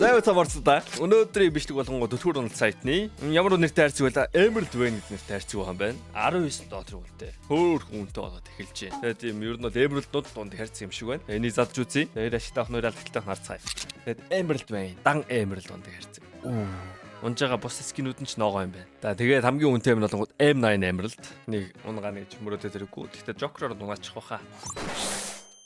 За юу цамарцдаа. Өнөөдрийн бичлэг болгонгоо түлхүүр уналт сайтны ямар нэртэй хайрцаг байла Emerald Vein гэдэг нэртэй хайрцаг байгаа юм байна. 19 доллар үнэтэй. Хөөх үнэтэй болоод эхэлж байна. Тэгээд тийм ер нь бол Emerald-нууд дунд хайрцаг юм шиг байна. Энийг задж үзье. Тэгээд ашигтай авах нөр алдагтай харцгаая. Тэгээд Emerald Vein, дан Emerald дунд хайрцаг. Унж байгаа бус skin үүд нь ч ногоо юм байна. За тэгээд хамгийн үнэтэй юм болонгууд M9 Emerald. Нэг унгаа нэг чөмрөөдөө зэрэггүй. Гэхдээ Joker-оор унаачих байхаа.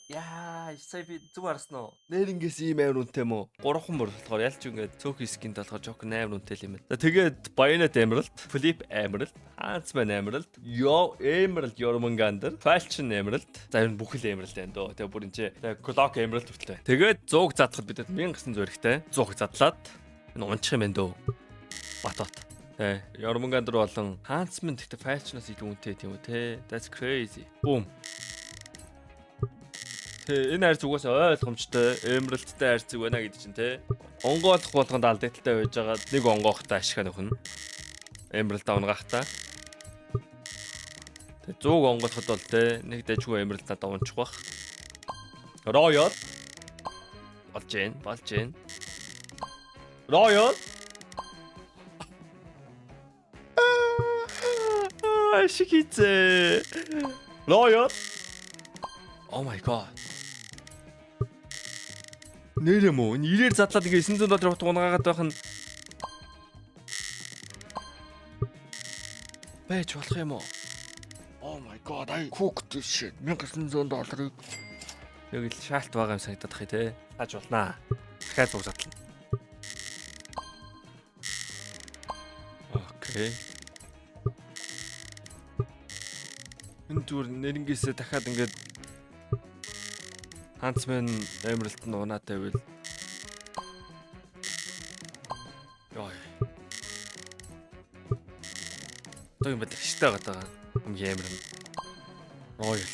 Яа, сая би зөв харсан уу? Нэрнгээс ийм амар үнэтэй юм уу? Гурван мөр болохоор ялч ингээд цөөхөн skin д болохоор Joker амар үнэтэй юм байна. За тэгээд Bayonet Emerald, Flip Emerald, Huntsman Emerald, Yo Emerald Jormungandr, Falchion Emerald. За ер нь бүх л Emerald байна дөө. Тэгээ бүр энэ чи Clock Emerald хүртэл байна. Тэгээд 100 задлахад бидэд 1900 хэрэгтэй. 100 задлаад энэ унчих юм байна дөө. Бат бат. Тэ, Jormungandr болон Huntsman гэхдээ Falchion-аас илүү үнэтэй тийм үү те. That's crazy. Boom. Тэ, энэ хайрцаг угаасаа ойлгомжтой. Emerald-тай хайрцаг байна гэдэг чинь те. Онгойлох болгонд алдагдaltaй байж байгаа. Нэг онгоохтой ашиг нөхнө. Emerald унгаахта. Тэ 100 онгойлоход бол те нэг дэжгүй Emerald надад унчих бах. Royal болж гин, болж гин. Royal ашиг хийцээ. Royal. Oh my god. Нэр юм уу? Энэ 90-ээр задлаад ингээ 900 доллар хут унгаагаад байх нь байж болох юм уу? Oh my god, I cooked this shit. 1900 долларыг Яг л шаалт байгаа юм санагдаад тах тий. Тааж болнаа. Дахиад зуг задлана. Окей. Энэ зүгээр нэрнгээсээ дахиад ингээд Huntsman Emerald нь унаад байвал Йой. Одоо юм байдлаар шигтэй байгаа даа. Хамгийн амар нь. Royal.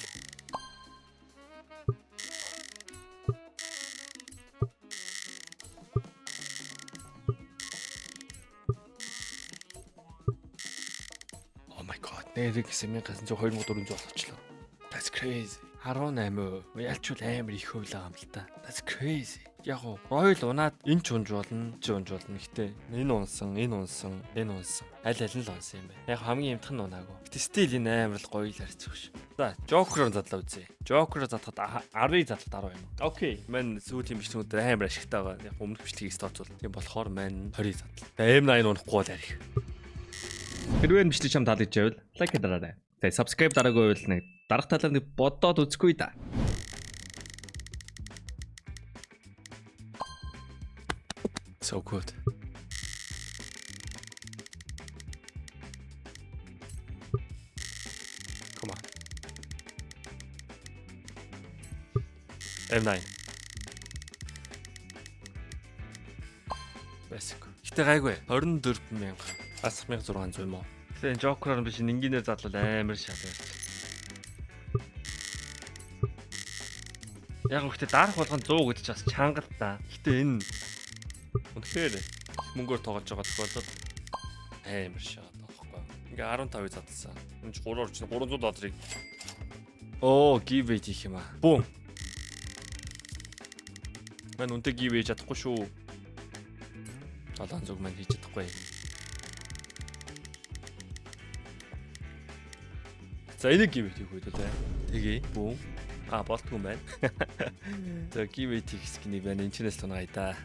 Oh my god. Нэрэг гэсэн 1900 2400 болчихлоо. That's crazy. 18%. Ялчвал амар их хувь л байгаа юм л та. That's crazy. Яг уу Royal унаад энэ ч унж болно, ч унж болно. Гэтэ энэ унсан, энэ унсан, энэ унсан. Аль аль нь л унсан юм байна. Яг хамгийн юмтх нь унаагүй. Гэтэ still энэ амар л гоё л харьцах ш. За, Joker-оор задлаа үзье. Joker-оор задлахад 10-ыг задлахад 10 юм. Окей. Мань сүүлийн бичлэгүүд амар ашигтай байгаа. Яг өмнөх бичлэгийг тооцвол. Тийм болохоор мань 20-ыг задлаа. Тэгээ M9 унахгүй бол арих. Хэрвээ энэ бичлэг чам таалагдж байвал like дараарай. Тэгээ subscribe дараагүй байвал нэг дарах талаар нэг бодоод үзгүй да. So good. Come on. M9. Basic. Гэтэ гайгүй. 24 мянга. Бас 1600 юм уу? Тэгээ энэ Joker-оор биш энгийнээр задлал амар шал байсан. Яг үхтээ дарах болгон 100 гэдэг чи бас чанга л та. Гэтэ энэ үнэхээр их мөнгөөр тоглож байгаа тохиолдолд амар шаад байгаа байхгүй. Ингээ 15-ыг задлсан. Энэ ч 3 орчин 300 долларыг оо, giveaway хийх юм аа. Бум. Мань үнтэй giveaway чадахгүй шүү. 700 маань хийж чадахгүй. За энийг giveaway хийх үү те. Тэгээ. Бум. А болтгүй юм байна. За giveaway хийх хэсэг нэг байна. Энд чинээс тунаа да.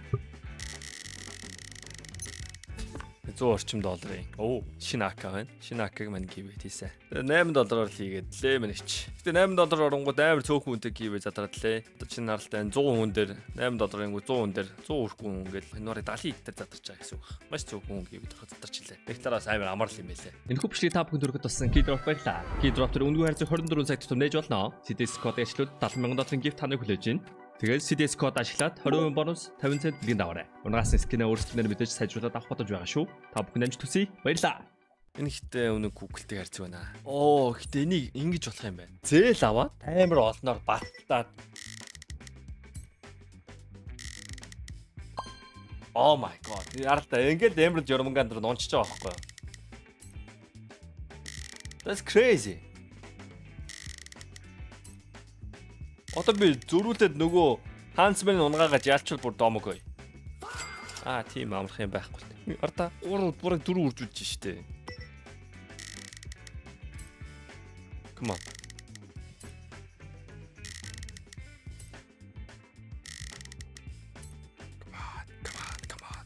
100 орчим долларын. Оо, шинэ AK байна. Шинэ AK-г мань giveaway хийсэн. 8 доллараар л хийгээд лээ мэнэгч. Гэтэ 8 доллар оронгууд амар цөөхөн хүнтэй giveaway задраад лээ. Одоо чинь наралтай 100 хүн дээр 8 долларын 100 хүн дээр 100 хүрэхгүй хүн ингээл январын 70 дээр задарч байгаа гэсэн үг. Маш цөөхөн хүн giveaway задарч илээ. Нэг талаас амар амар л юм байлээ. Энэхүү бичлэгийг та бүхэнд хүргэх туссан Keydrop баярлаа. Keydrop дээр үнэгүй хайрцаг 24 цаг тутам нээж болно. CDS код ашиглаад 70,000 долларын gift таныг хүлээж байна. Тэгээд CDS код ашиглаад 20% бонус 50 цент бэлгийн даваарай. Унгаас skin ээ өөрсдөө мэдээж сайжруулад авах бодож байгаа шүү. Та бүхэн амжилт хүсье. Баярлалаа. Энэ ихтэй үнэ Google-тэй хайрцаг байна. Оо, гэтээ энийг ингэж болох юм байна. Зээл аваад амар олноор баттаад Oh my god. Яралта ингээд Emerald Jormungandr нунчиж байгаа байхгүй юу? That's crazy. Одоо би зөрүүлээд нөгөө Huntsman унгаагаад ялчвал бүр домог ой. Аа, тийм амарх юм байхгүй л. Арда 3 бараг 4 үржүүлж штэ. Come on. Come on, come on, come on.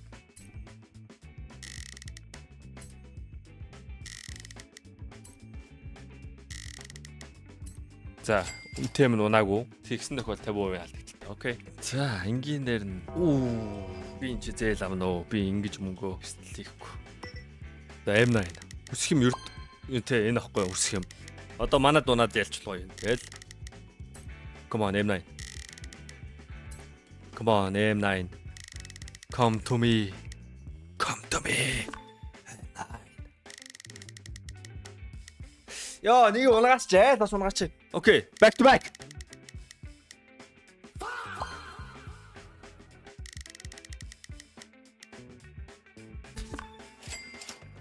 За, үнэтэй юм унаагүй. Тэгсэн тохиол 50% алдагдaltaй. Okay. За, энгийн дээр нь үү би энэ чи зээл авна уу? Би ингэж мөнгөө эрсдэл хийхгүй. За, M9. Үсэх юм ерд тэ энэ ахгүй үсэх юм. Одоо манад унаад ялчлаа юм. Тэгэл. Come on, M9. Come on, M9. Come to me. Come to me. M9. Яа, нэг унгаач айл бас унгаач. Okay, back to back.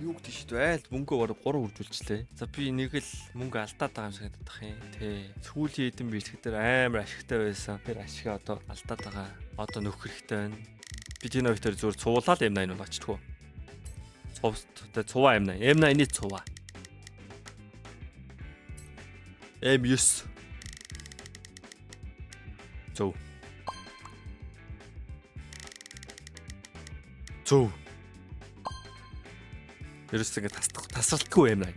Юу гэдэг шít айл мөнгөө бараг 3 үржүүлчлээ. За, би нэг л мөнгө алдаад байгаа юм шиг санагдах юм. Тэ. Сүүлийн хэдэн бичлэг дээр амар ашигтай байсан. Тэр ашигаа одоо алдаад байгаа. Одоо нөхөх хэрэгтэй байна. Би тийм хоёр зүгээр цуулаад M9 болгочихдгоо. Цувс тэ цуваа M9. M9-ы цуваа. M9. Зөв. Зөв. Ерөөсөө ингэ тасралтгүй M9.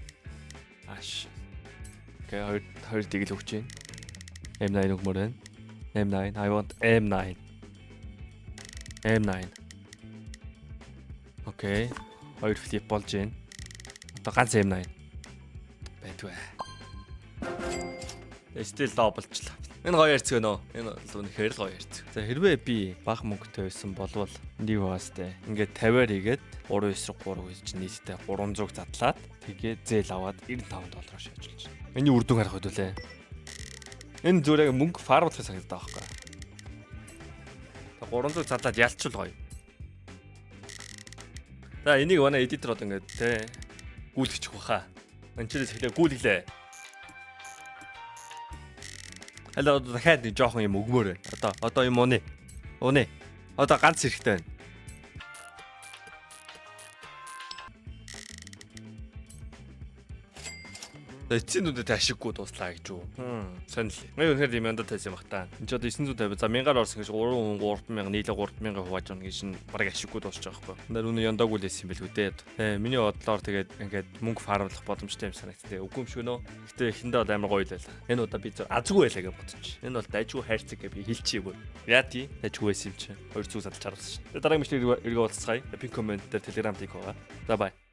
Ааш. Okay, хоёр хоёр дигэл өгч байна. M9 өгмөр байна. M9, I want M9. M9. Okay. Хоёр flip болж байна. Одоо ганц M9. Байдгүй. Still double-члаа. Энэ гоё ярьцг нөө. Энэ бол үнэхээр л гоё ярьцг. За, хэрвээ би бага мөнгөтэй байсан болвол нэг байгаас те. Ингээд 50-аар хийгээд 3 9 3 гэж нийтдээ 300 задлаад тэгээд зээл аваад 95 доллараар шаажуулж байна. Энэний үр дүн харах хэдүүлээ. Энэ зүгээр яг мөнгө farm-лах санагдаад байгаа байхгүй. 300 задлаад ялчвал гоё. За, энийг манай editor одоо ингээд те гүйлгчих баха. Энд чирээс эхлээ гүйлглээ. Аль одоо дахиад нэг жоохон юм өгмөр байна. Одоо юм уны. Уны. Одоо ганц хэрэгтэй байна. Эцсийн дүндээ ашиггүй дуслаа гэж үү. Сонир. Мэй үнэхээр юм яндаа тайсан юм бах та. Энд ч одоо 950, за, 1000-аар орсон гэж 3 хүн 3000 нийлээ 3000 хувааж авна гэж нь бараг ашиггүй дуусч байгаа байхгүй. Нар үнэ яндаагүй л байсан юм билүү дээ. Тэ, миний бодлоор тэгээд ингээд мөнгө farm-лах боломжтой юм санагдтыг. Үгүй юм шиг нөө. Гэтэ эхэндээ бол амар гоё л байла. Энэ удаа би зөв азгүй байлаа гэж бодчих. Энэ бол дайжгүй хайрцаг гэж би хэлчихье бүр. Яа тий? Дайжгүй байсан юм чи. 200 задлж харуулсан шин. Тэгээд дараагийн бичлэгээр эргээ уулзцгаая. Pin comment дээр Telegram link байгаа. За, bye.